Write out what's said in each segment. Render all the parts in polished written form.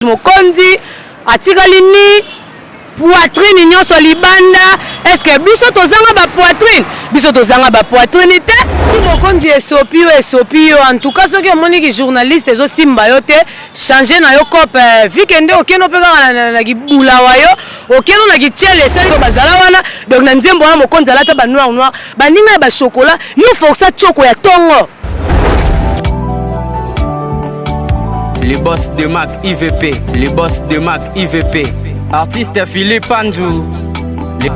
Mokonzi atikali ni poitrine nyonso libanda. Est-ce que biso tozanga ba poitrine? Biso tozanga ba poitrine te. Mokonzi esopi yo, esopi yo. En tout cas soki omoni ki journaliste ezo simba yo te, changer na yo cope. Vu que nde okeno pe kaka na kibula wa yo, okeno na kichele esali ko bazala wana. Donc na nzembo wana mokonzi alata ba noir noir, baninga ya ba chocolat, yo força choko ya tongo. Le boss de Mac IVP, le boss de Mac IVP, artiste Philippe Panzu. Le...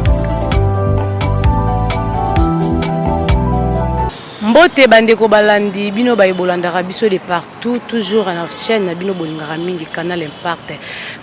Mbote bandeko balandi bino baye bolandaka biso de partout toujours na chaîne na bino bolingaka mingi canal impact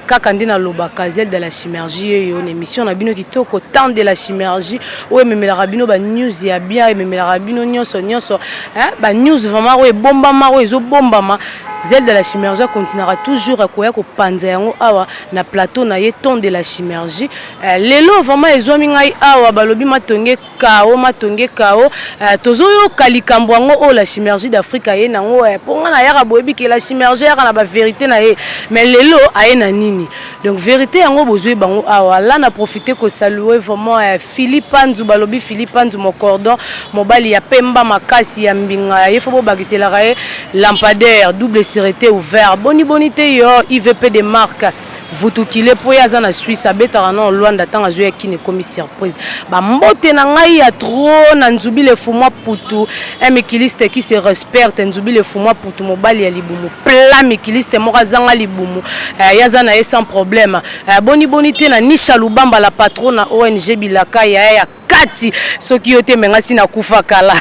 kaka nde nalobaka Zel de la Chimergie yeyo na émission na bino kitoko temps de la Chimergie oyo ememelaka bino ba news ya bien ememelaka bino nyonso nyonso hein ba news vraiment oyo ebombama oyo ezobombama Zel de la Chimergie continuera toujours koya kopanza yango awa na plateau na ye temps de la Chimergie eh, lelo vraiment ezwami ngai awa balobi matonge Kao matonge kao eh, tozoyoka likambo yango oyo la chimergie d'Afrique aye nango eh, mpo ngai nayaka boyebi ke la chimergie ayaka na baverité na ye mais lelo aye na nini donc verité yango bozwi bango awa la na profite kosalue vraiment eh, Philippe Anzu balobi Philippe Anzu mon cordon mobali ya pemba makasi ya mbinga ye fo bobakiselaka ye lampadaire double sûreté ouvert boni boni te yo IVP de marque Vutukile po ye aza na Suisse abetaka nao Luanda tango azo ya kin ekomi surprise ba mbote na ngai ya trop na Nzubile Fumwa Putu un mikiliste qui se respecte Nzubile Fumwa Putu mobali ya libumu plat mikiliste moko azanga libumu eh, ye aza na ye sans problème eh, boni boni te na Nisha Lubamba la patrona ONG Bilaka yaya ya kati soki yo te me nga si nakufa kala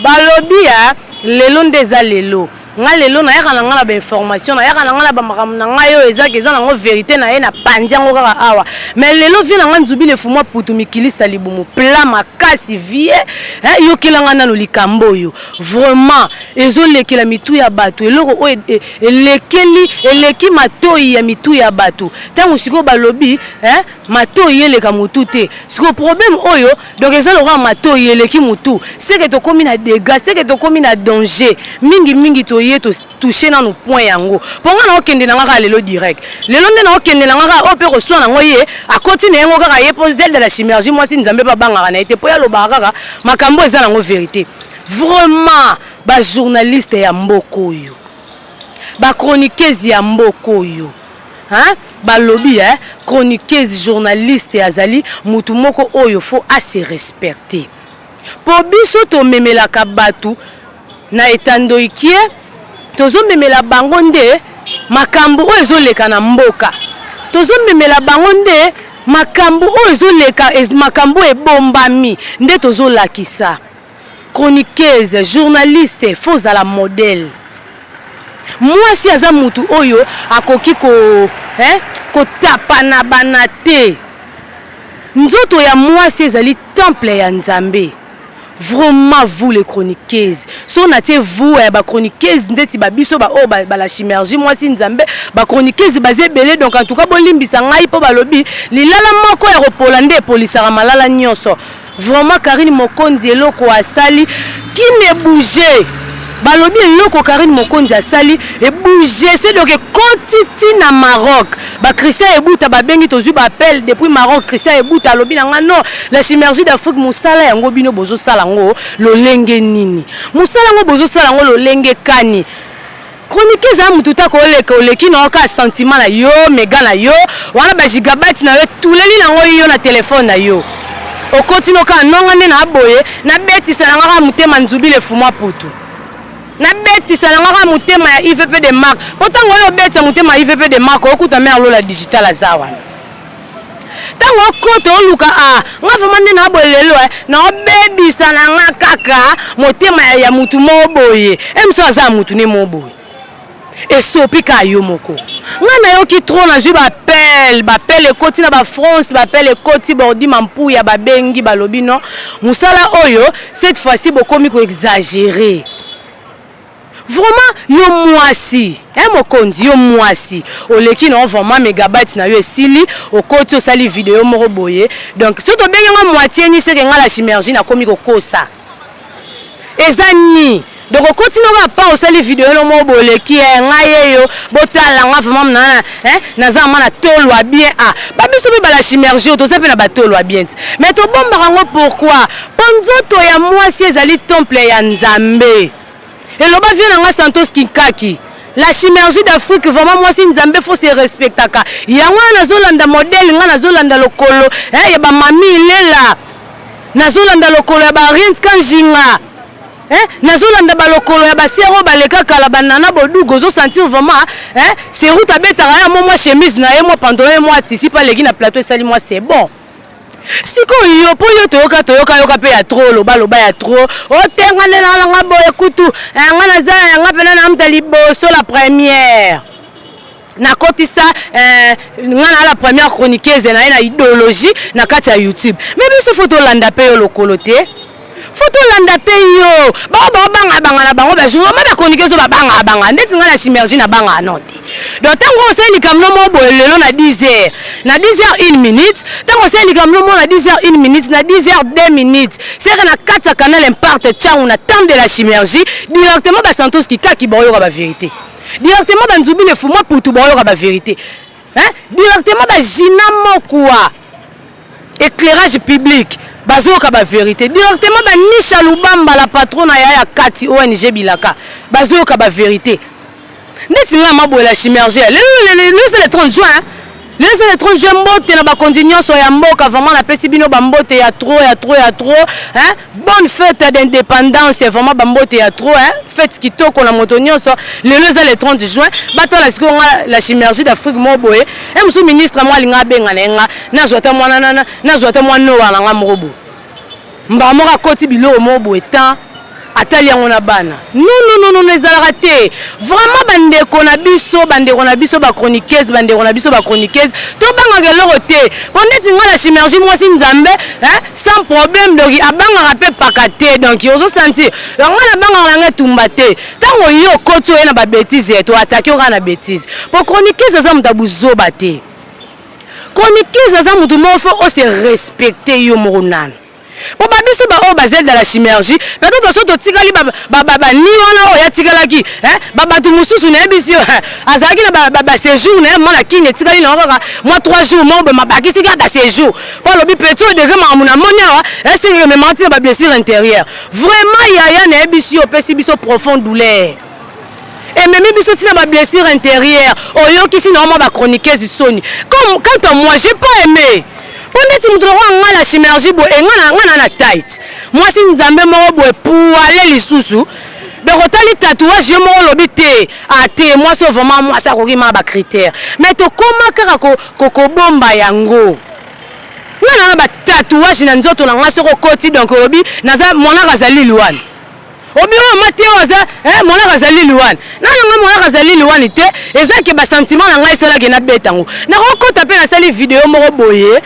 balobi ya lelo nde eza lelo nga lelo nayaka na nga na bainformation nayaka na nga na bamakambo na ngai oyo ezaki eza nango verité na ye na pandi yango kaka awa mais lelo vie na nga nzubi lefumwa putu mikilista libumu pla makasi vie eh, yokela nga nano likambo oyo vraiment ezolekela mitu ya bato eloko oyo e, e, elekeli eleki matoi ya mitu ya bato ntango sikoyo balobi eh, Matoyi eleka mutu te sikoyo problème oyo donc eza lokola matoyi eleki mutu seke tokomi na degats seke tokomi na danger mingi mingi toye to touche nanu point yango po nga naokende na nga kaka lelo direct lelo nde naokende na nga kaka oyo pe koswa nango ye akoti na yango kaka ye po Zelda la chimergie mwasi nzambe pe abangaka na ye te po ye alobaka kaka makambo eza nango verite vraiment ba journaliste ya mboka oyo ba chroniqueuse ya mboka oyo Hein? Balobi eh, chroniqueuse journaliste azali mutu moko oyo faut a se respecter. Po biso tomemelaka batu na etando ikie, tozomemela bango nde makambo oyo ezoleka na mboka. Tozomemela bango nde makambo oyo ezoleka, makambo oyo ebombami nde tozolakisa. Chroniqueuse, journaliste faut ozala modèle. Mwasi aza mutu oyo akoki ko eh, kotapana bana te. Nzoto ya mwasi ezali temple ya Nzambe. Vraiment vous les chroniqueuses soki natie vous eh, ba chroniqueuses ndeti ba biso ba oyo ba, ba la chimergie mwasi Nzambe ba chroniqueuses baza ebele donc en tout cas bolimbisa ngai mpo balobi lilala moko ya kopola nde epolisaka malala nyonso. Vraiment Carine Mokonzi eloko asali qui ne bouge balobi eloko Carine Mokonzi asali e bouge c'est donc ekoti ti na Maroc ba Christian Ebuta babengi tozwi ba appel depuis Maroc Christian Ebuta alobi na nga non la chimiergie d'Afrique mosala yango bino bozosala yango lolenge nini mosala yango bozosala yango lolenge kani Chroniqueuse ya mutu ta koleka oleki na oka sentiment na yo mega na yo wana ba gigabyte na yo tuleli na ngo yo na telephone na yo okoti no kaka nonga nde na boye na betisa na ngaka motema nzubile fumwa putu na betisa na ngaka motema ya IVP de marque po tango oyo obetisa motema ya IVP de marque okuta mère Lola digital aza wana ntango okota oluka a ah, nga vraimen nde na boye lelo eh, naobebisa na nga kaka motema ya mutu moko boye e mosu aza ya mutu ne moko boye esopi kaka yo moko nga nayoki trop nazwi bapele bapele ekoti na bafrance bapele ekoti bordi mampuya babengi balobi non mosala oyo cette fois-ci bokomi koexagere Vraiment yo muasi eh mokonzi yo muasi oleki na vraiment megabyte na yo esili okoti osali video moko boye donc soki tobengi yango moitié ni seke nga la chimergie nakomi kokosa eza ni. Donc okoti no kaka pa osali video no moko boleki eh, ngai yeyo botala nga vraiment na eh, naza ma na tolwa bien ah ba biso mpe bala chimergie oyo toza mpe na batolwa bien ti mais tobombaka yango pourquoi? Mpo nzoto ya mwasi ezali temple ya Nzambe. Eloba vieux na nga Santos Kinkaki la chimergie d'Afrique vraiment mwasi Nzambe faut se respectaka yango wana nazolanda modèle nga nazolanda lokolo eh, ya ba mami Ilela nazolanda lokolo ya ba Henriette Kanjinga Eh, nazolanda balokolo ya basere oyo baleka kala banana bodugo ozo sentir vraiment eh, seroute abetaka ya mwa mwa chemise na ye mwa pantalon ye mwa tisi mpe aleki na plateau esali mwa c'est bon. Sikoyo yo mpo yo toyoka toyoka yoka mpe ya trop loba loba ya trop ote nga nde nalanga boye kutu eh, nga naza eh, nga mpena na muta liboso la première nakotisa eh, nga na la première chroniqueuse na ye na idéologie na kati ya YouTube mais biso fo tolanda mpe yo lokolo te fo tolanda mpe yo bao baobangabanga na bango bajour ma bachroniqueuse oyo babangabanga ndeti ngai na chimergie nabangaka no te. Donc ntango osali likambo no moko boye lelo na 10 heures na 10 heures 1 minute, ntango osali likambo no moko na 10 heures 1 minute na 10 heures 2 minutes, seke na kati ya canal Imparte Tshangu na temple de la chimergie directement ba Santos Kikaki baoyoka ba vérité directement ba Nzubile Fumwa Putu baoyoka ba vérité hein directement ba Gina Mokwa éclairage public bazoyoka ba vérité directement ba Nisha Lubamba la patrona ya ya kati ONG Bilaka bazoyoka ba vérité. Ndeti nga maboye la chimergie lelo eza le 30 juin lelo eza le 30 juin mbote na bakonzi nyonso ya mboka vraiment napesi bino bambote ya trop ya trop ya trop hein? Bonne fête d'indépendance vraiment bambote ya trop hein? Fête kitoko na moto nyonso lelo eza le 30 juin batala sikoyo nga la chimergie d'Afrique moko boye e mosusu ministre moko alinga abenga na ye nga nazwa ata mwana nazwa ata mwa noa na nga moko boye Mbala moko akoti biloko moko boye temps atali yango na bana. Non non non non ezalaka te. Vraiment ba ndeko na biso, ba ndeko na biso ba chroniqueuse, ba ndeko na biso ba chroniqueuse, tobangaka eloko te. Po ndeti nga na chimergie mwasi Nzambe, hein, sans problème donc abangaka pe paka te donc ozo sentir. Donc nga nabangaka na nga etumba te. Tango yo okoti oye na ba betises, to attaquer yo kaka na betise. Po chroniqueuse aza moto ya buzoba te. Chroniqueuse aza mutu moko faut o se respecter yo moko nanu. Po ba biso ba oyo ba Zelda la chimergie peut-être soki totikali ba ba ba ba ni wana oyo atikalaki hein ba batu mususu nayebisi yo azalaki na ba ba, ba séjour na ye mwana kin etikali na kaka mwa 3 jours moko boye mabakisi kaka ba séjour po alobi petit oyo degre makambo namoni awa esengeke ememaka tina ba blessure intérieure vraiment yaya nayebisi yo opesi biso profond douleur. Ememi biso ti na ba blessure interieure oyokisi na yo mwa ba chroniqueuse soni comme quant à moi j'ai pas aime po ndeti mutu lokola nga la chimergie boye nga na nga na na tight mwasi nzambe moko boye poale lisusu donc otali tatouage yo moko olobi te ah te mwasi oyo vraiment mwasi akoki ma ba critères mais tokoma kaka ko, ko, kobomba yango nga na na ba tatouage na nzoto na nga soki okoti donc olobi naza mwanaka azali liwani Obi oyo mati oyo aza eh monaka azali liwani na na ngai monaka azali liwani te eza ke ba sentiment na ngai esalaki na beta yango nakokota mpe nasali video moko boye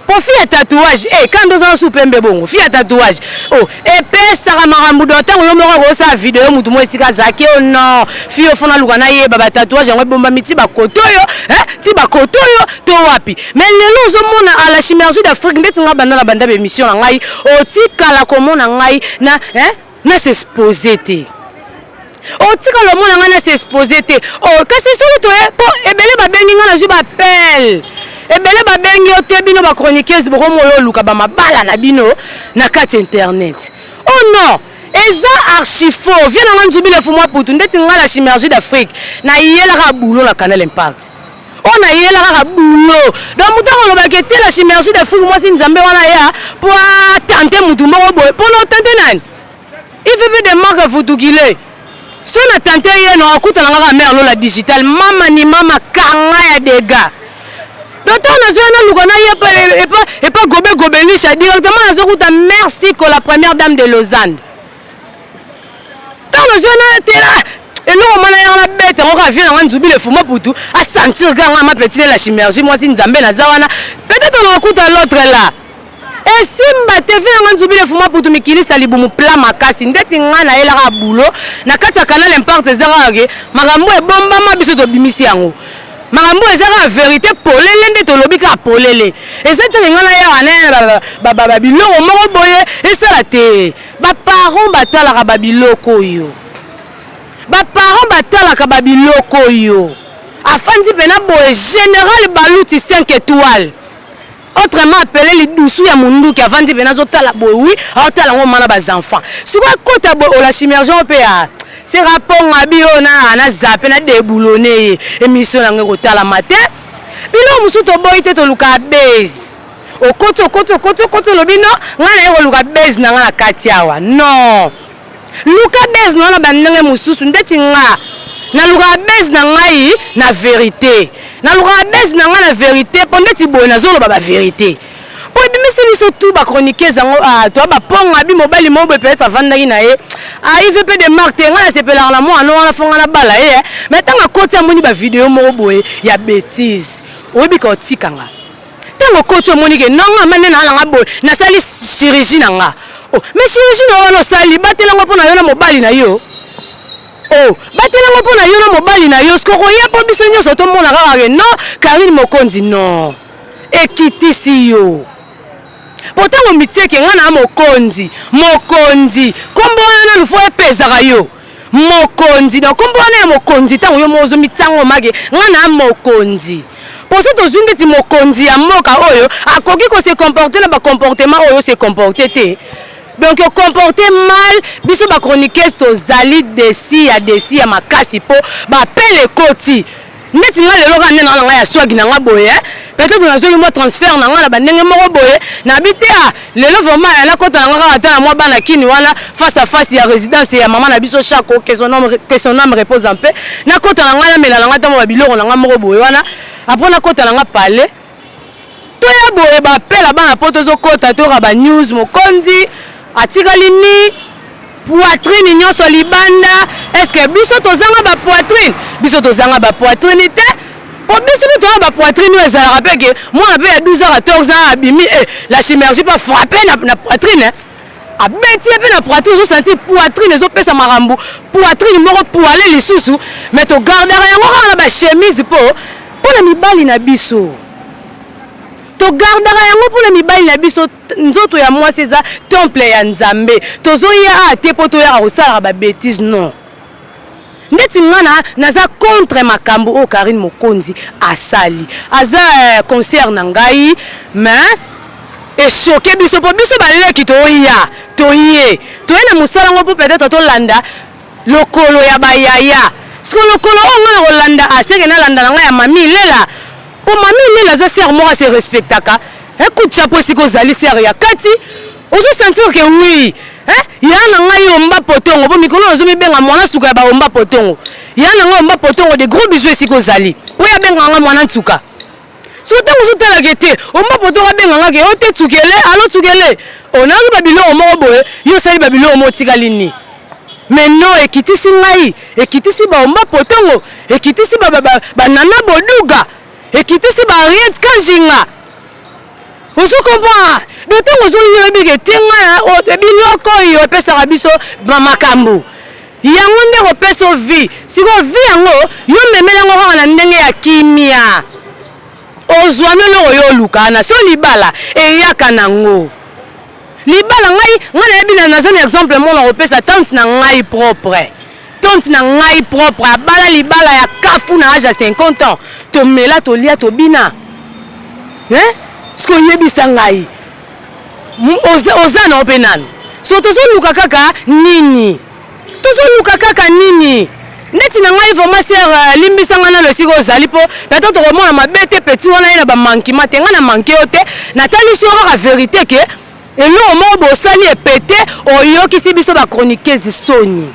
po fi ya tatouage eh kanda oza su pembe bongo fi ya tatouage oh epesaka makambo do ntango yo moko akosala video motu moko esika azalaki oh non fi yo fona luka nayeba ba tatouage yango ebombami ti bakoto oyo eh ti bakoto oyo to wapi mais lelo ozomona à la chimergie d'Afrique ndeti ngai banda na banda ba émission na ngai otikala komona ngai na eh na s'exposer te otikala omona ngai na s'exposer te oh kasi soki toye po ebele babengi ngai nazwi baappel ebele babengi yo te bino ba chroniqueuse bokomoyo oluka ba mabala na bino na kati internet oh non eza archi faux vie na ngai nzubile fumwa putu ndeti ngai na chimergie d'Afrique nayelaka boulot na canal impact Oyo na yela kaka boulot. Donc mutu akoloba ke te la chimergie d'Afrique mwasi nzambe wana ya po a tenter mutu moko boye. Pona o tenter nani? IVP de marque futukile. So na tenter ye no akutana kaka mère Lola digital mama ni mama kanga ya dégâts. Donc tango nazo ya naluka na ye epa epa gobe gobelisha directement nazo kuta merci ko la première dame de Lausanne. Ntango nazwi wana tela eloko mwana yanga nabeta yango kaka vie na nga nzubile fuma putu asentir kaka nga ma petite la chimergie mwasi nzambe naza wana peut-être nakokuta l'autre là esimba te vie na nga nzubile fuma putu mikilisa libumu plat makasi ndeti nga nayelaka boulot na kati ya canal imparte eza kaka ke makambo ebombama biso tobimisi yango makambo eza kaka verite polele nde tolobi kaka polele eza te ke nga nayaka na biloko moko boye esala te. Ba parents batalaka ba biloko oyo. Ba parents batalaka ba biloko oyo. Afandi pena boye general Baluti 5 etoiles. Autrement appelé lidusu ya munduki avandi pena azotala boye oui, aotala yango mana ba enfants. Sikoyo akota boye ola chimiergeon pe ya sera ponga bi oyo na na zappe na deboulonner ye émission na ngai kotalama te. Biloko mosusu toboyi te toluka base. Okoti okoti okoti okoti olobi non, ngai naye koluka base na ngai na kati awa. Non. Luka base na yo na ba ndenge mosusu ndeti nga nalukaka base na ngai na verite nalukaka base na ngai na verite mpo ndeti boye nazoloba ba verite mpo ebimisi biso tout ba chroniqueuse yango ah, toa baponga bi mobali moko boye peut-être avandaki na ye ah, ivp de marque te ngai nasepelaka na mwana wana fo ngai nabala ye eh. mais ntango akoti amoni ba video moko boye ya betise oyebi ka otika nga Tango okoti omoni ke non nga nde naa nanga boye nasali chirurgie na nga oh mais chirurgie na yo wana osali batela yango mpo na yo na mobali na yo oh batela yango mpo na yo na mobali na yo sikoyo okoya mpo biso nyonso tomona kaka ke non Carine Mokonzi non ekitisi yo mpo ntango mitieke nga na mokonzi mokonzi nkombo wana nanu fo epezaka yo Mokonzi donc kombo wana ya mokonzi tango yo moko ozo mitia ngo make nga na mokonzi po soki tozui ndeti mokonzi ya mboka oyo akoki ko se comporter na ba comportement oyo se comporter te donc o comporter mal biso ba chroniqueuse tozali desi ya desi ya makasi po ba pele ekoti Ndeti nga lelo kaka nde na nga ya swag na nga boye eh. Peut-être nazwaki mwa transfert na nga na bandenge moko boye nabi te ah lelo vraiment eh, nakota na nga kaka ata na mwa bana kini wana face à face ya résidence ya mama na biso Shako que son âme, que son âme repose en paix. Nakota na nga namela na nga ata mwa babiloko na nga moko boye wana après nakota na nga palais toya boye bapela bana poto ezokota toyoka ba news mokonzi atikali ni poitrine nyonso libanda eske biso tozanga ba poitrine biso tozanga ba poitrine te po biso mpe toza ba poitrine oyo ezalaka mpe ke mwana mpe ya 12 ans 14 ans abimi eh, la chimiergie mpe frappe na, na poitrine abeti ye mpe na poitrine ozosanti poitrine ezopesa makambo poitrine moko poile lisusu mais togardaka yango kaka na bachemise mpo mpo na mibali na biso togardaka yango mpo na mibali na biso nzoto ya mwasi eza temple ya nzambe tozoya a te mpo toyaka kosalaka babetise non ndeti nga na naza contre makambo oyo Carine Mokonzi asali aza eh, concert na ngai mais echoke biso mpo biso baleki toya toye toye na mosala yango mpo peut-être tolanda lokolo ya bayaya siko lokolo oyo ngai na kolanda aseke nalanda na ngai ya mami lela mpo mami lela aza sere moko ase respectaka coup de chapeau esika ozali sere ya kati ozo sentir que oui eh ya na ngai omba potongo po mikolo nazo mibenga mwana suka ya ba omba potongo ya na ngai omba potongo de gros bisous esika ozali po ya benga nga mwana nsuka so ntango ozotalaka te omba potongo abenga nga ke o te tsukele alo tsukele onayoki babiloko moko boye yo osali babiloko moko otikali nini mais non ekitisi ngai ekitisi baomba potongo ekitisi banana boduga ekitisi ba Henriette Kanjinga ozo comprendre donc ntango ozolia oyebi ke te ngai biloko oyo epesaka biso makambo yango nde kopesa yo vie sikoyo vie yango yo memela yango kaka na ndenge ya kimia ozwa no eloko yo oluka na so libala eyaka nango Libala ngai ngai nayebi na naza na exemple moko nakopesa tante na ngai propre tante na ngai propre abala libala ya kafu na age ya 50 ans tomela tolia tobina hein soki oyebisa ngai oza, oza na yo mpe nanu so tozoluka kaka nini Tozoluka kaka nini? Ndeti na ngai vraiment sœur euh, limbisa ngai nano esika ozali mpo peut-être okomona mabe te petit wana ye na ba manquement te ngai na manque yo te natalisi yo kaka verite ke eloko moko bosali epete oyokisi biso ba chroniqueuse soni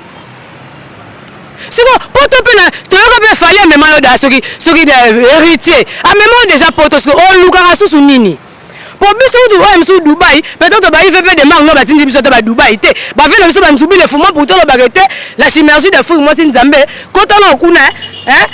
siko poto mpe na toyoka mpe fali amema yo da soki soki euh, héritier amema yo deja poto siko olukaka susu nini Po biso kutu oyo mosusu Dubaï, peut-être ba IVP de marque no batindi biso ata ba Dubaï te. Ba vie na biso ba nzubile fuma pour tolobaka te la chimiergie d'Afrique mwasi Nzambe kota na kuna hein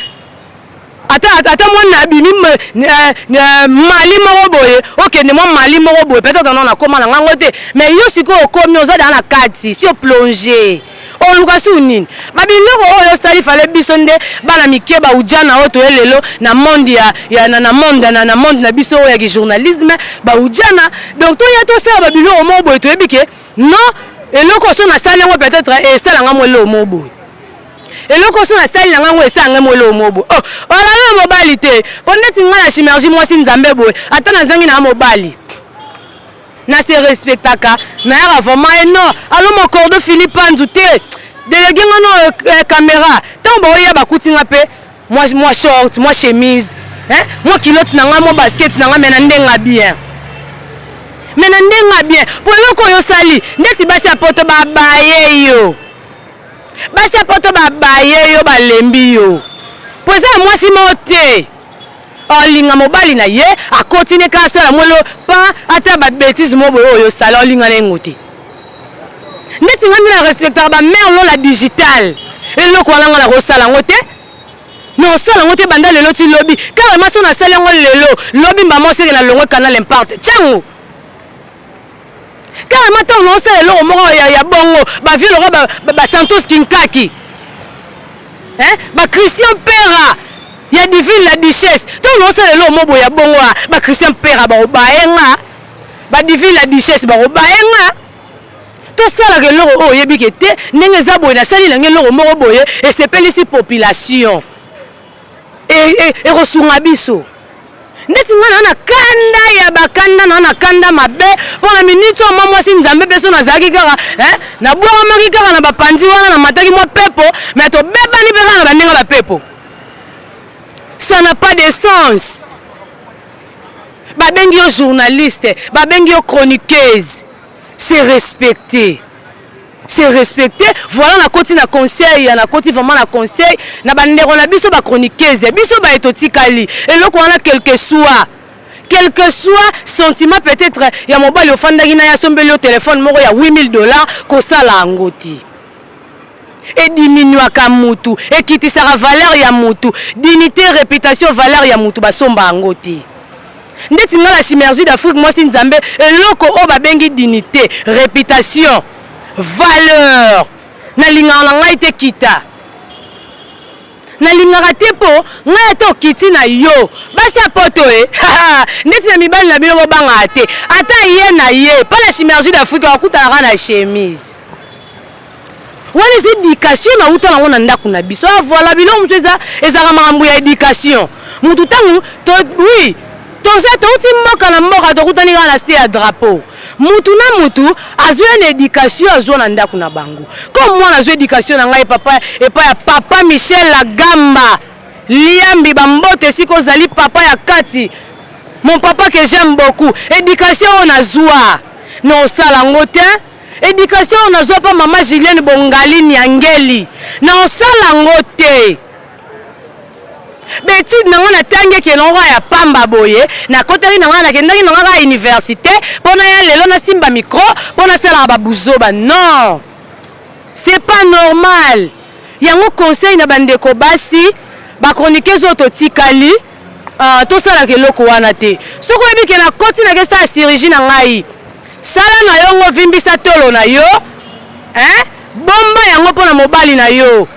ata ata mwana abimi eh, mali moko boye okende mwa mali moko boye peut-être non nakoma na ngango te mais yo sikoyo okomi oza daa na kati si oplonge Oluka su nini? Ba biloko oyo osali fallait biso nde bana mike ba ujana oyo toye lelo na monde ya, ya na, na monde na, na monde na biso oyo ya ki journalisme ba ujana donc toya tosala ba biloko moko boye toyebi ke non. Eloko so nasali yango peut-être esala nga mwa eloko moko boye. Eloko so nasali na nga yango esala nga mwa eloko moko boye. Oh, olala na mobali te. Po ndeti nga na chimergie mwasi Nzambe boye, ata nazangi na mobali. Na se respectaka, nayaka vraiment eh non, allo mon cordo Philippe Panzu te. Délégué nga no eh, camera. Tango baoya bakuti nga pe moi moi short, moi chemise, hein? Moi culotte na nga, moi basket na nga mais na ndenga bien. Mais na ndenga bien. Po eloko oyo osali, ndeti basi ya poto babaye yo. Basi ya poto babaye yo, balembi yo. Po eza ya mwasi moko te. Olinga mobali na ye, akoti ne kaka asala mwelo pa ata ba bêtises moko boye oyo osala, olinga na ye te. Ndeti nga nde na respectaka ba mère Lola digital. Eloko wana nga nakosala yango te. Na osala yango te banda lelo ti lobi. Carrément so nasali yango lelo, lobi mbama oseke na longwe canal imparte. Tiango. Carrément ntango naosala eloko moko ya, ya bongo, ba vieux lokola ba, ba, ba Santos Kinkaki. Hein? Ba Christian Pera ya Divine la Duchesse. Ntango naosala eloko moko boye ya bongo, ba Christian Pera bakobaye nga. Ba Divine la Duchesse bakobaye nga. Tosalaka eloko oyo oyebi ke te ndenge eza boye nasali na ngai eloko moko boye esepelisi population ekosunga biso. Ndeti ngai na na kanda ya bakanda na na kanda mabe mpo na minute oyo mwa mwasi Nzambe mpe so nazalaki kaka eh, nabwakamaki kaka na bapanzi wana namataki mwa pepo mais tobebani mpe kaka na bandenge bapepo. Ça n'a pas de sens. Babengi yo journaliste, babengi yo chroniqueuse. C'est respecté. C'est respecté. Voilà na koti na conseil, na koti vraiment na conseil na bandeko na biso ba chroniqueuse, biso ba etotikali. Eloko wana quelque soit quel que soit sentiment peut-être ya mobali ofandaki na ye asombeli yo téléphone moko ya 8000 $ kosala yango te. Ediminuaka mutu, ekitisaka valeur ya mutu, dignité, réputation, valeur ya mutu basomba yango te. Ndeti nga la chimergie d'Afrique mwasi Nzambe eloko oyo babengi dignité, réputation, valeur nalingaka na ngai te kita. Nalingaka te po ngai ata okiti na yo basi ya poto e ndeti na mibali na bino bobangaka te ata ye na ye pa la chimergie d'Afrique akutanaka na chemise. Wana eza education na uta nango na ndako na biso. Ah voilà biloko mosusu eza ezalaka makambo ya education. Mutu tango to oui toza touti mboka na mboka tokutani kaka na se ya drapeau. Mutu na mutu azwa na education azwa na ndako na bango. Comme mwana azwa education na ngai papa epa ya papa Michel Lagamba Liambi bambote esika ozali papa ya kati. Mon papa que j'aime beaucoup. Education oyo nazwa na osala ngo te. Education oyo nazwa pa mama Julienne Bongali Niangeli na osala ngo te. Betide na nga natangi ekende ngo ya pamba boye, nakotaki na nga nakendaki na nga kaka université mpo naya lelo nasimba micro mpo nasalaka ba buzoba. Non, c'est pas normal. Yango conseil na bandeko basi ba chroniqueuse oyo totikali tosalaka eloko wana te. Soki oyebi ke nakoti nakesala chirurgie na ngai, sala na yo ngo vimbisa tolo na yo, hein? Bomba yango mpo na mobali na yo.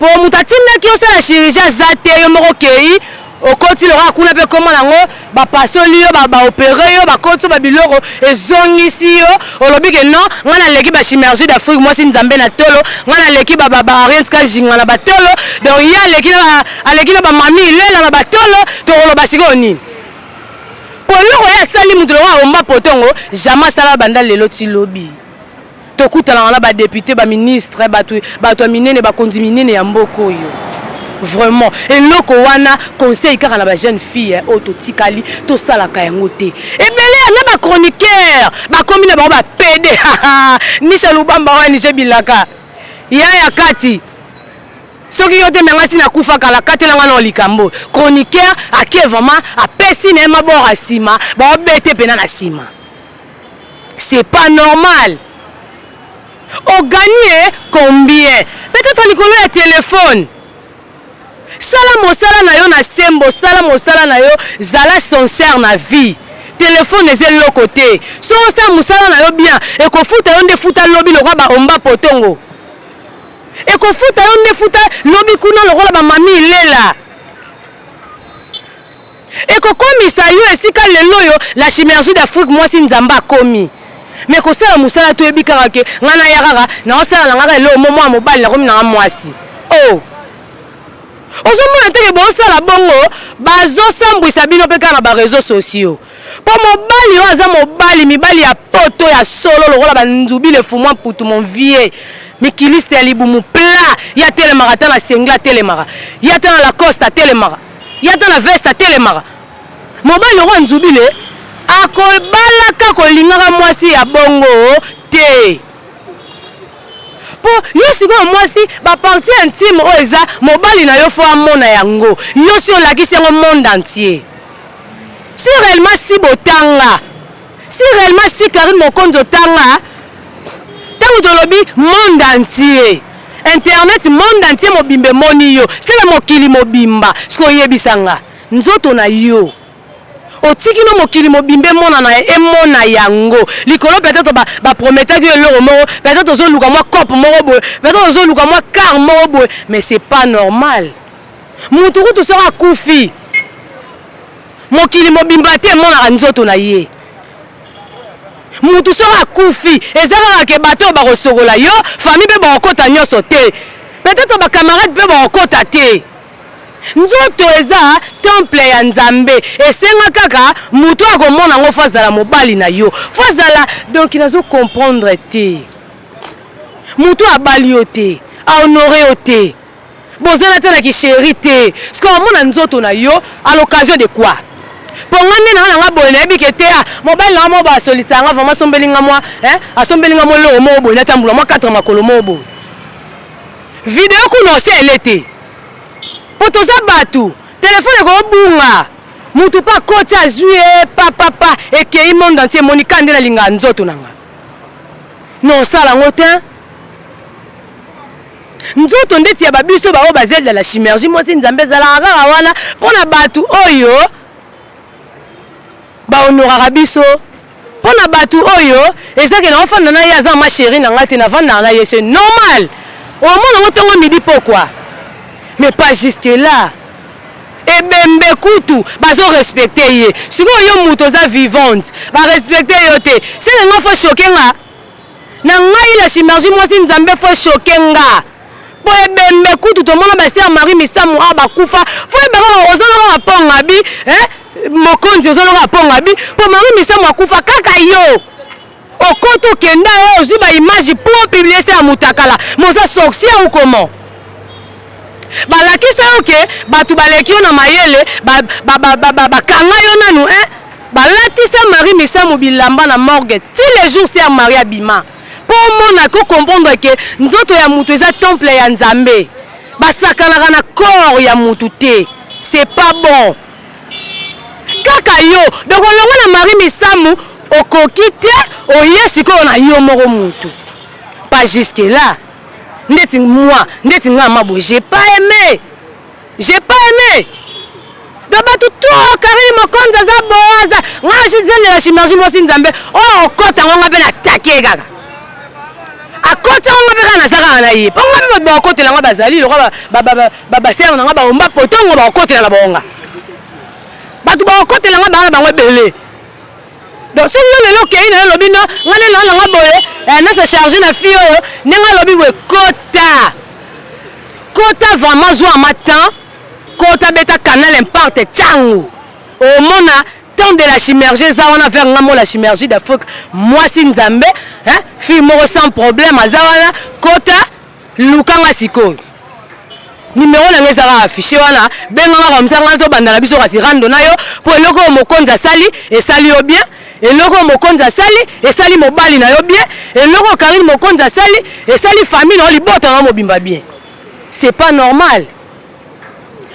Po moto atindaki yo sala chirurgie aza te, yo moko okei okoti lokola kuna mpe koma nango bapasoli yo, baopere yo, bakoti yo ba biloko ezongisi yo, olobi ke non nga naleki ba chimergie d'Afrique mwasi Nzambe na tolo, nga naleki ba ba Ariel Kajinga na batolo, donc ye aleki na ba aleki na ba mami Ilela na batolo, tokoloba sikoyo nini? Po eloko ye asali moto lokola Omba Potongo jamais asala banda lelo ti lobi. Tokutanaka na ba député, ba ministre, bato bato ya minene, bakonzi minene ya mboka oyo. Vraiment eloko wana conseil kaka na ba jeune fille oyo totikali tosalaka yango te. Ebele na ba chroniqueur bakomi na bango ba PD Nisha Lubamba ONG Bilaka ya ya kati soki yo te menga si nakufa kala katela nga na likambo. Chroniqueur ake vraiment apesi na ye maboko ya nsima baobete pena na nsima. C'est pas normal. Oganye combien? Peut-être likolo ya téléphone. Sala mosala na yo na sembo, sala mosala na yo, zala sincère na vie. Téléphone eza eloko te. Soki osala mosala na yo bien, ekofuta yo nde futa lobi lokola ba Omba Potongo. Ekofuta yo nde futa lobi kuna lokola ba Mami Ilela. Ekokomisa yo esika lelo oyo la chimergie d'Afrique mwasi Nzambe akomi. Mais kosala mosala toyebi kaka ke ngai naya kaka naosala na ngai kaka eloko mo mwana mobali nakomi na ngai mwasi. Oh! Ozomona te ke bosala bongo bazosambwisa bino mpe kaka na ba réseaux sociaux. Mpo mobali oyo aza mobali, mibali ya poto ya solo lokola ba Nzubile Fumwa Mputu mon vieux mikiliste ya libumu plat, ye atelemaka ata na singlet atelemaka, ye ata na Lacoste atelemaka, ye ata na veste atelemaka. Mobali lokola Nzubile akobalaka kolingaka mwasi ya bongo te. Po yo sikoyo mwasi ba partie intime oyo eza mobali na yo faut amona yango, yo si olakisi yango monde entier. Si réellement si botanga, si réellement si Carine Mokonzi otanga, tango tolobi monde entier, internet monde entier mobimba emoni yo, seke mokili mobimba, sikoyo oyebisa nga nzoto na yo otiki no mokili mobimba emonana emona yango likolo peut-être ba, ba prometaki yo eloko moko, peut-être ozoluka mwa cope moko boye, peut-être ozoluka mwa car moko boye, mais c'est pas normal. Mutu kutu soki akufi mokili mobimba te emonaka nzoto na ye. Mutu soki akufi eza kaka ke bato oyo bakosokola yo, famille mpe bakokota nyonso te, peut-être ba camarade mpe bakokota te. Nzoto eza temple ya Nzambe, esenga kaka mutu oyo akomona yango faut azala mobali na yo, faut azala donc nazo comprendre te. Mutu abali yo te, a honore yo te, bozana ata na ki cheri te, sikoyo amona nzoto na yo à l'occasion de quoi? Po nga nde naa na nga boye nayebi ke te ah mobali na nga moko boye asolisaka nga vraiment asombeli nga mwa hein, asombeli nga mwa eloko moko boye natambola mwa 4 makolo moko boye. Video kuna osi ele te. Po toza batu, telephone eko bunga, mutu pe akoti azui ye pa pa pa ekeyi monde entier emoni kaka nde nalingaka nzoto na nga. Non osala yango tein. Nzoto ndeti ya ba biso ba oyo ba Zelda la chimergie mwasi Nzambe ezalaka kaka wana pona batu oyo ba honoraka biso, pona batu oyo eza ke naofanda na ye aza ma cherie na nga te, navandaka na ye c'est normal, omona ngo tongo midi pokwa, mais pas jusque là. Ebembe kutu bazo respecter ye, sikoyo yo mutu oza vivante ba respecter yo te, seke nga faut choquer nga? Na ngai la chimergie mwasi Nzambe faut choquer nga. Po ebembe kutu tomona ba sœur Marie Misamu awa bakufa, faut yeba kaka oza na kaka pont Gaby eh mokonzi oza na kaka pont Gaby po Marie Misamu akufa kaka yo okota okenda yo ozwi ba image po publier se ya mutakala mais oza sorcière ou comment? Balakisa yo ke batu baleki yo na mayele ba ba ba ba ba bakanga yo nanu hein balatisa Marie Misamu bilamba na morgue ti le jour sœur Marie abima. Po omona ko comprendre que nzoto ya mutu eza temple ya Nzambe. Basakanaka na corps ya mutu te. C'est pas bon. Kaka yo, donc olongwe na Marie Misamu okoki te oye sikoyo na yo moko mutu. Pas jusque là. Ndeti moi, ndeti nga mabo, j'ai pas aimé. J'ai pas aimé. Donc bato to Karine Mokonzi aza boye aza nga je la chimérgie mwasi Nzambe oyo okota ngo nga mpe na take kaka akoti yango nga mpe kaka naza kaka na ye mpo nga mpe bato bakokotela nga bazali lokola basere na nga baomba potongo bakokotela na bango nga bato bakokotela nga baa na bango ebele. Donc soki yo lelo okei na yo olobi no nga nde naa nanga boye eh, na se charge na fille oyo ndenge alobi boye kota kota vraiment zwa ma temps kota beta canal imparte changu omona temps de la chimérgie eza wana vers nga mo la chimérgie d'Afrique mwasi nzambe hein, fille moko sans problème aza wana kota Luka nga sikoyo. Numero na nga eza kaka affiche wana, benga nga comme ça nga tobanda na biso kasi rando na yo po eloko oyo mokonzi asali esali yo bien, eloko oyo mokonzi asali esali mobali na yo bien, eloko oyo Carine mokonzi asali esali famille na yo libota na yo mobimba bien. C'est pas normal.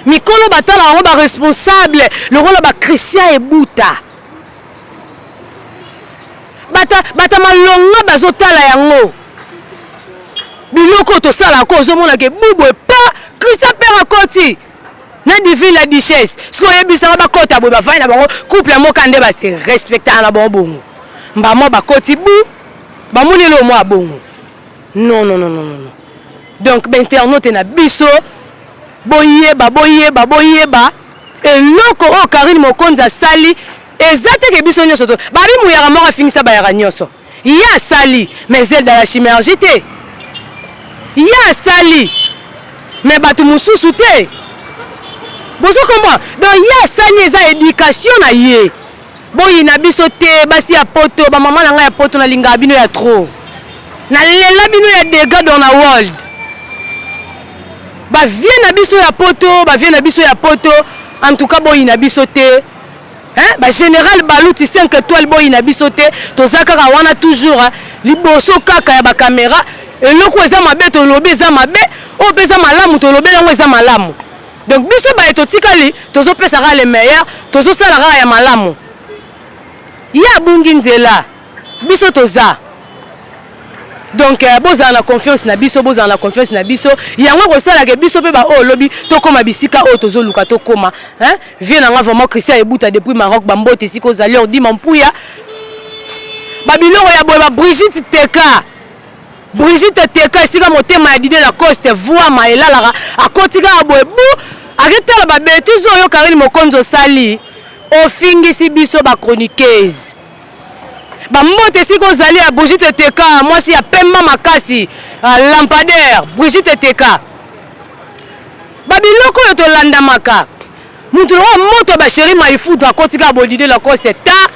Mikolo batalaka yango ba responsable lokola ba Christian Ebuta. Bata bata malonga bazotala yango. Biloko oyo tosalaka ko ozomona ke bubu epa Christian père akoti na divine la duchesse soki oyebisaka bakota boye bavandi na bango couple ya moka nde base respectaka na bango bongo mbamwa bakoti bu bamoni eloko mwa bongo non non non non non donc bainternaute na biso boyeba boyeba boyeba eloko oyo Carine Mokonzi asali eza te ke biso nyonso to babi muyaka moko afingisa bayaka nyonso. Ye asali mais Zelda la chimergie te. Ye asali mais bato mosusu te. Bozo comprendre? Donc ye asali eza education na ye. Boyina biso te basi ya poto, ba mama na ngai ya poto nalingaka bino ya trop. Nalela bino ya degat dans la world. Ba vieux na biso ya poto, ba vieux na biso ya poto, en tout cas boyina biso te. Hein? Ba général Baluti 5 étoiles boyina biso te, toza kaka wana toujours hein? Liboso kaka ya ba camera, eloko eza mabe tolobi eza mabe, oyo pe eza malamu tolobeli yango eza malamu. Donc biso baye totikali tozopesa kaka le meilleur, tozosala kaka ya malamu. Ye abungi nzela, biso toza. Donc euh, bozala na confiance na biso, bozala na confiance na biso. Yango ekosala ke biso pe ba oyo lobi tokoma bisika oyo tozoluka tokoma. Hein? Vieux na nga vraiment Christian Ebuta depuis Maroc ba mbote esika ozali ordi mampuya. Ba biloko ya boye ba Brigitte Teka. Brigitte Teka esika motema ya Didier Lacoste vuama elalaka akoti kaka boye bu aketala ba betises oyo Carine Mokonzi osali ofingisi biso ba chroniqueuse. Ba mbote esika ozali ya Brigitte Teka mwasi ya pemba makasi lampadaire Brigitte Teka. Ba biloko oyo tolandamaka mutu lokola moto ya ba chérie Maïfoudre akoti kaka boye Didier Lacoste ta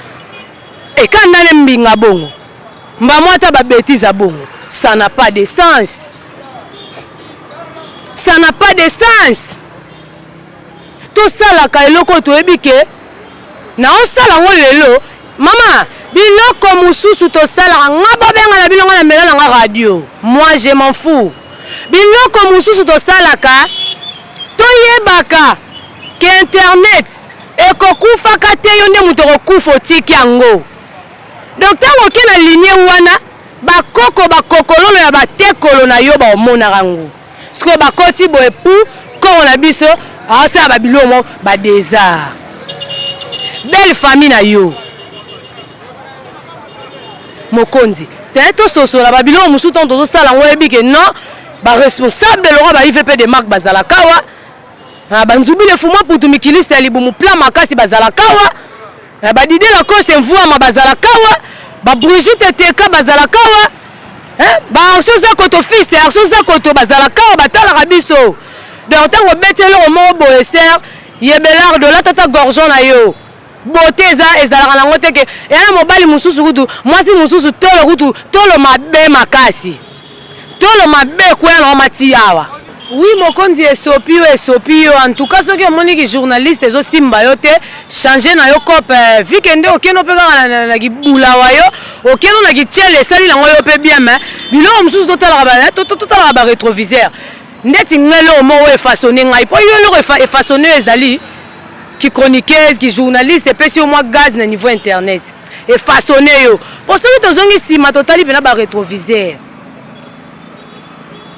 ekanda ne mbinga bongo. Mbamwa ata ba betises ya bongo ça n'a pas de sens. Ça n'a pas de sens. Tosalaka eloko oyo toyebi ke naosala yango lelo mama biloko mosusu tosalaka nga bobenga na bino nga na mela na nga radio moi je m'en fous biloko mosusu tosalaka toyebaka ke internet ekokufaka te yo nde moto okokufa otiki yango. Donc tango oke na ligne wana ba koko ba kokololo ya ba tekolo na yo ba omonaka ngo. Sikoyo ba koti boye pu koko na biso aosala ba biloko moko ba desart. Belle famille na yo. Mokonzi te tososola ba biloko mosusu ntango tozosala yango oyebi ke non ba responsable lokola ba IVP de marque bazalaka awa ba nzubile fumwa putu mikiliste ya libumu plat makasi bazalaka awa. Eh, ba Didier Lacoste Mvuama bazalaka awa, ba Brigitte Teka bazalaka awa, eh, ba Arso Zakoto fils Arso Zakoto bazalaka awa, batalaka biso. Donc ntango obeti eloko moko boye sœur Yebelardo lata ta gorgeon na yo. Beauté eza ezalaka nango te ke ya na mobali mosusu kutu mwasi mosusu tolo kutu tolo mabe makasi. Tolo mabe ekweya nango mati awa. Oui mokonzi esopi yo esopi yo en tout cas soki omoni ki journaliste ezo simba yo te changer na yo cope eh, vu que nde okeno pe kaka na, na, na kibulawa yo okeno na kichele esali nango yo pe bien mais biloko mosusu totalaka ba eh, totalaka ba retroviseur ndeti ngai eloko moko efaçonne ngai po yo eloko efaçonne yo ezali ki chroniqueuse ki journaliste epesi yo mwa gaz na niveau internet efaçonne yo po soki tozongi nsima totali mpena ba retroviseur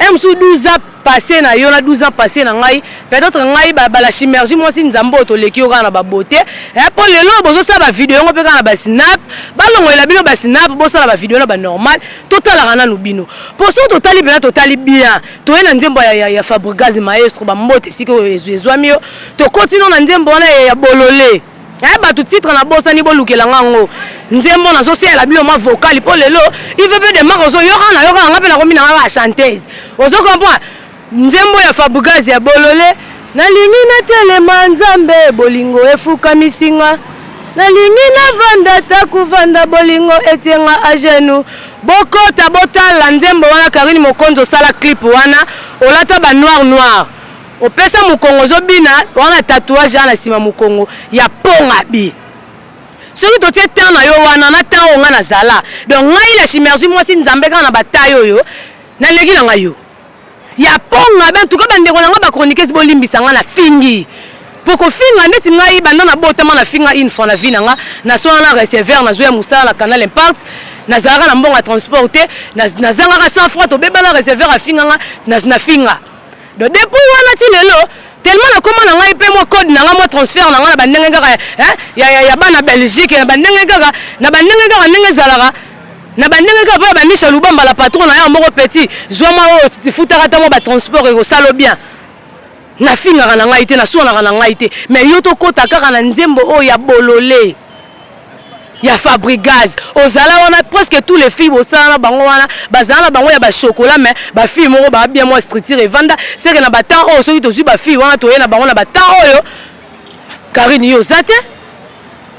un mosusu 12 ans passé na yo na 12 ans passé na ngai peut-être ngai ba, ba la chimergie mwasi nzambe oyo toleki yo kaka na babote eh, mpo lelo bozosala bavideo yango mpe kaka na basnap balongolela bino basnap bosala bavideo na banormal totalaka nanu bino mpo soki totali mpena totali bien toye na nzembo ya, ya, ya fabrigaz maestro bambote esika oyo ezwami yo tokoti no na nzembo wana ya, ya bolole Eh bato titre na bosani bolukela nga ngo nzembo nazosalela bino mwa vocal mpo lelo ivp de mark ozoyoka na yoka nga mpe nakomi na nga kaka chanteuse ozo comprendre nzembo ya fabrigaz ya bolole nalingi natelema nzambe bolingo efukamisi nga nalingi navanda ta kovanda bolingo etie nga a genou bokota botala nzembo wana karine mokonzi osala clip wana olata ba noir noir Opesa mukongo ozo bina wana tatouage wana na sima mukongo ya ponga bi soki totie temps na yo wana na temps oyo ngai nazala donc ngai na chimergie mwasi nzambe kaka na bataille oyo naleki na ngai yo ya ponga be en tout cas bandeko na ngai ba chroniqueuse bolimbisa ngai na fingi po kofinga ndeti ngai banda na botama na finga une fois na vie na nga naswana na receveur nazoya mosala na canal impact nazalaka na mbongo ya transport te nazangaka 100 francs tobebana receveur afinga nga na finga Donc depuis wana ti lelo tellement nakoma na ngai mpe mwa code na ngai mwa transfert na ngai na bandenge kaka eh, ya, ya, ya bana Belgique na bandenge kaka na bandenge kaka ndenge ezalaka na bandenge kaka mpo ya banisha lubamba la patron na yo moko petit zwa mwa oyo futaka ata mwa batransport ekosalo bien nafingaka na ngai te naswanaka na ngai te mais yo tokota kaka na nzembo oyo ya bolole. Ya Fabrigaz ozala wana, presque tous les filles bosala na bango wana bazala na bango ya bachocolat, mais bafille moko baa bien, mwa structure evanda seke na batemps oyo. Soki tozwi bafille wana, toye na bango na batemps oyo. Karine, yo oza te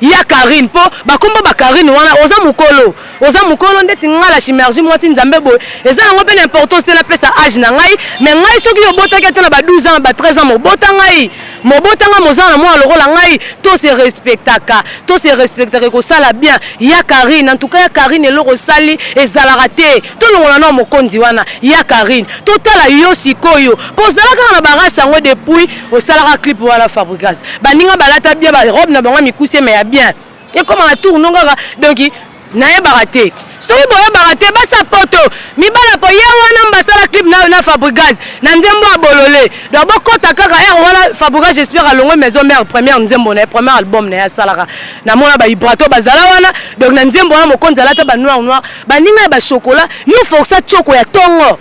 ya Karine, mpo bakombo bakarine wana, oza mokolo, oza mokolo ndeti nga la chimergie mwasi Nzambe boye. Eza yango mpe na importance te napesa age na ngai, mais ngai soki obotaki ata na ba 12 ans, ba 13 ans, mobota ngai, mobota ngai, mozala na mwana lokola ngai. To se respectaka, to se respectaka, ekosala bien. Ya Karine, en tout cas ya Karine, eloko osali ezalaka te. Tolongola na mokonzi wana ya Karine, totala yo sikoyo, mpo ozala kaka na barase yango depuis osalaka clip wana. Fabrigas, baninga balata bien, barobe na bango ya mikuse, mais ya bien. Ekóma na tour no kaka, donc nayebaka te soki boyebaka te. Basa poto, mibala po ye wana basala clip na Fabrigaz na nzembo ya Bolole. Donc bokɔta kaka ere wana Fabrigaz, j'espère alongwe Maison Mère, première nzembo na ye, premier album na ye asalaka. Namona baibrato bazala wana. Donc na nzembo wana mokonzi alata banoir noir, baninga ya bachocolat. Yo forsa tioko ya ntongo,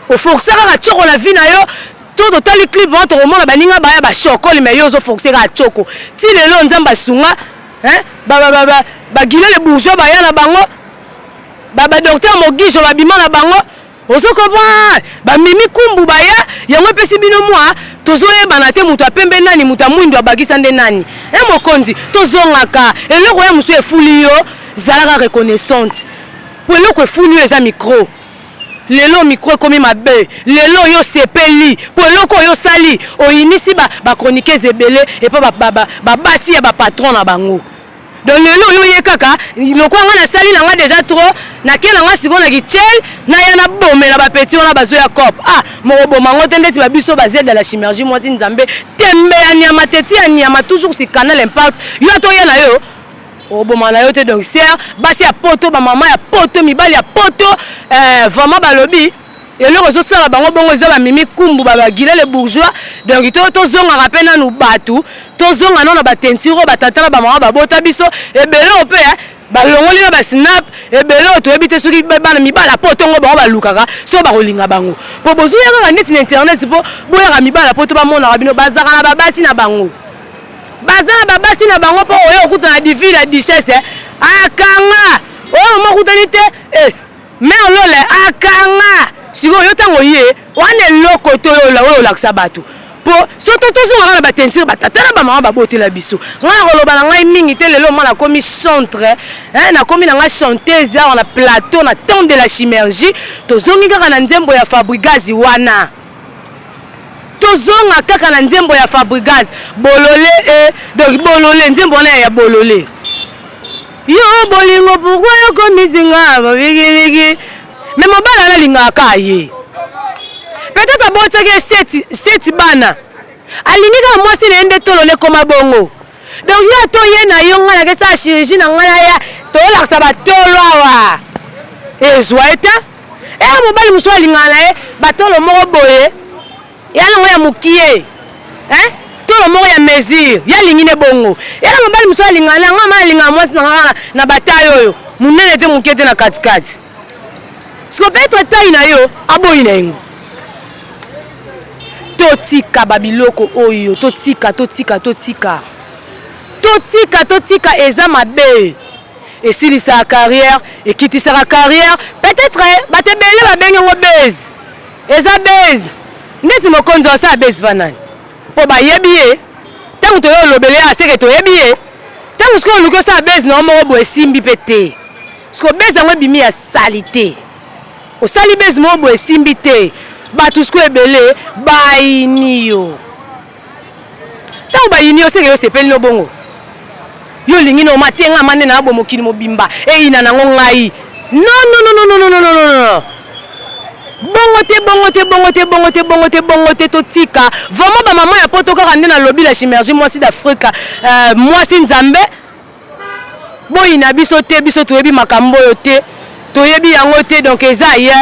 oforsa kaka tioko na vie na yo. To totali clip wana, tokomona baninga baya bashokoli, mais yo ozoforce kaka tioko ti lelo. Nzambe asunga bagile le bourgeois baya na bango, badocteur Mogijo babima na bango, ozo comprendre, bamimi kumbu baya. Yango epesi bino mwa tozoyebana te, moto apembe nani, moto amwindo abakisa nde nani. E mokonzi, tozongaka eloko ya mosu efuli yo, zalaka reconnaissante po eloko efuli yo eza micro. Lelo micro ekomi mabe, lelo oyo osepeli po eloko oyo osali, oyinisi bachroniqueuse ebele epa babasi ya bapatron na bango. Donc lelo oyo ye kaka lokola ngai nasali na ngai déjà trop, nake na ngai sikoyo na kichel, naya nabomela bapeti wana bazoya cop. Ah, mokoboma yango te ndeti babiso bazeda la chimergie mwasi Nzambe, tembe ya nyama, teti ya nyama, toujours si Canal Impact. Yo atoya na yo, oboma na yo te. Donc ser basi ya poto, bamama ya poto, mibali ya poto, vraiment balobi eloko ezosala bango bongo eza bamimi kumbu, bagile le bourgeois. Donc tozongaka mpe nanu bato, tozonga nano na bateinture oyo batata na bamama babota biso. Ebele oyo mpe balongoli na basnap, ebele oyo toyebi te soki bana mibala poto ngo bango balukaka, soki bakolinga bango, mpo bozoya kaka neti na internet mpo boyaka mibala poto bamonaka bino. Bazalaka na babasi na bango, baza na babasi na bango, mpo oyo okuta na divile ya duchesse akanga oyo mama okutani te, mare lole akanga. Sikoyo yo ntango ye wana eloko te oyo olakisa bato, mpo so tozongaka na bateinture batata na bamama babotela biso. Ngai na koloba na ngai mingi te. Lelo ma nakomi chantre, nakomi na ngai chanteuse awa na plateau na temps de la chimergie. Tozongi kaka na nzembo ya Fabrigazi wana, tozonga kaka na nzembo ya Fabrigaz Bolole. E donc Bolole, nzembo wana ya Bolole. Yo bolingo, pourquoi yokomisinga babikibiki? Mais mobali wana alingaka kaka ye, peut-être abotiaki ye sept bana, alingi kaka mwasi na ye nde tolona ekoma bongo. Donc yo ata oye na yo, ngai nakesala chirurgie na ngai, naya tolakisa batolo awa, ezwa ye te. Eya mobali mosusu alingaka na ye batolo moko boye, ya nango ya mokie, tolo moko ya mesure, ye alingi ne bongo. Yana mobali mosusu alingaka na ngai, ma alingaka mwasi na ngai na bataille oyo, monene te, mokie te, na katikati. Siko peut-être taille na yo aboyi na yango. Totika babiloko oyo, totika, totika, totika, totika, totika, eza mabe, esilisaka carrière, ekitisaka carrière. Peut-être bato ebele babengi yango buzz, eza buzz. Ndeti mokonzi asala buzz mpa nani? Mpo bayebi ye. Ntango toye olobele aseke, toyebi ye. Ntango sikoyo oluki osala buzz na yo moko boye, esimbi mpe te. Sikoyo buzz yango ebimi ya sali te. Osali buzz moko boye, esimbi te. Bato sikoyo ebele bayini yo. Ntango bayini yo, seke yo osepeli no bongo, yo olingi no matenga mande na bo mokili mobimba eyina nango ngai. Non, non, non, non, non, non, non, non, non, bongo te, bongo te, bongo te, bongo te, bongo te, bongo te. Totika vraiment bamama ya poto kaka nde nalobi la chimergie mwasi d'Afrika, mwasi Nzambe. Boyina biso te, biso toyebi makambo oyo te, toyebi yango te. Donc eza ye,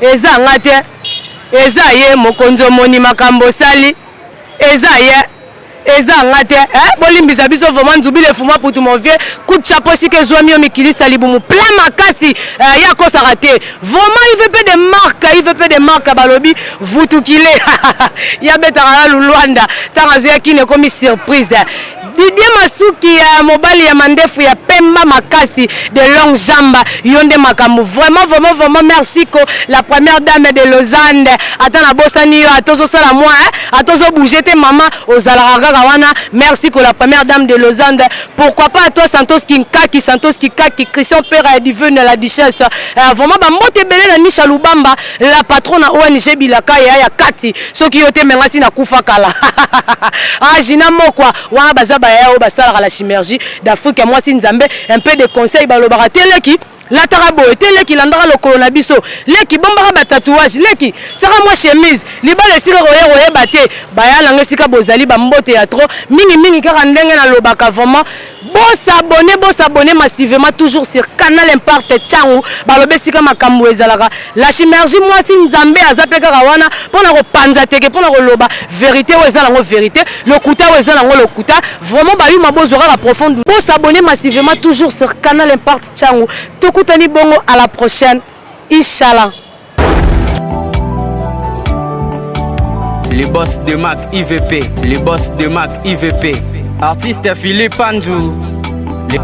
eza nga te, eza ye mokonzi. Omoni makambo osali, eza ye, eza nga te, eh? Bolimbisa biso vraiment. Nzubile fuma putu, mon vieux, coup de chapeau esika ezwami yo. Mikilista libumu plein makasi, ye akosaka te vraiment. IVP de marque, IVP de marque, balobi vutukile, ye abetaka na Lulwanda. Ntango azoya kini, ekomi surprise. Didier Masuki ya mobali ya mandefu ya pemba makasi de longue jambe, yo nde makambo vraiment vraiment vraiment. Merci ko la première dame de Lausanne. Ata na bosani yo, ata ozosala mwa hein, ata ozobouge te, mama ozalaka kaka wana. Merci ko la première dame de Lausanne. Pourquoi pas à toi Santos Kinkaki, Santos Kikaki, Christian Pera ya Divine la Duchesse. Vraiment bambote ebele na Nisha Lubamba, la patronne na ONG Bilaka ya ya kati. Soki yo te, menga si nakufa kala. Ah, Gina Mokwa wana, baza baya oyo basalaka la chimérgie d'Afrique ya mwasi Nzambe. Un peu de conseil, balobaka te: leki, lataka boye te, leki, landaka lokolo na biso, leki, bombaka batatouage, leki, tiaka mwa chemise, libala esika koya koyeba te. Baya nanga esika bozali, bambote ya trop mingimingi. Kaka ndenge nalobaka, vraiment bosabonner, bosabonner massivement toujours sur Canal Impact Ntiango. Balobi esika makambo ezalaka, la chimérgie mwasi Nzambe aza mpe kaka wana mpona kopanza teke, mpona koloba vérité oyo eza nango vérité, lokuta oyo eza nango lokuta. Vraiment bayuma, bozwa kaka profonde. Bosabonner massivement toujours sur Canal Impact Ntiango. Tokutani bongo à la prochaine, inchallah. Les boss de Mac IVP, les boss de Mac IVP. Artiste Philippe Andou. Les...